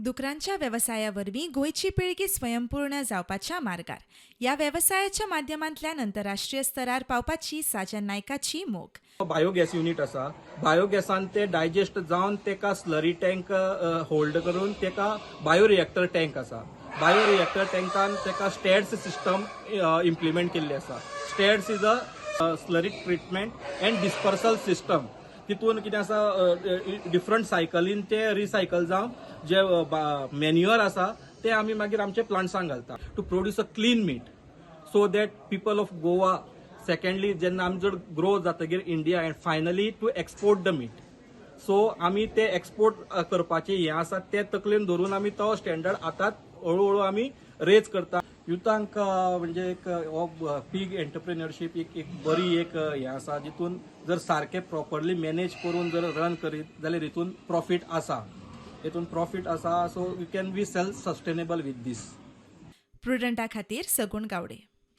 दुकरांच्या वेवसाया वरवीं गोंयची पिळगी स्वयंपूर्ण जावपाच्या मार्गार. ह्या वेवसायाच्या माध्यमांतल्यान अंतरराष्ट्रीय स्तरार पावपाची साजन नायकाची मोख. बायोगॅस युनीट आसा. बायोगॅसान ते डायजेस्ट जावन तेका स्लरी टँक होल्ड करून तेका बायोरिएक्टर टँक आसा. बायोरिएक्टर टँकान तेका स्टेड्स सिस्टम इम्प्लिमेंट केल्ली आसा. STEDS is a slurry treatment and dispersal system. तितून कितें आसा, डिफरंट सायकलीन ते रिसायकल जावन जे मेन्युअर आसा ते आमी मागीर आमचे प्लांट्सांक घालता to produce a clean meat so that people of Goa, secondly जेन्ना आमी जर ग्रो जातगीर India, and finally to export the meat. So आमी ते एक्सपोर्ट करपाचे हें आसा, ते तकलेन धरून आमी तो स्टँडर्ड आतां हळू हळू आमी रेज करता. युथांक म्हणजे एक हो पीग एंटरप्रिन्युअरशीप एक एक बरी एक हें आसा, जितून जर सारकें प्रॉपरली मॅनेज करून जर रन करीत जाल्यार हितून प्रॉफीट आसा, हितून प्रॉफीट आसा. So you can be self sustainable with this. प्रुडंटा खातीर सगुण गावडे.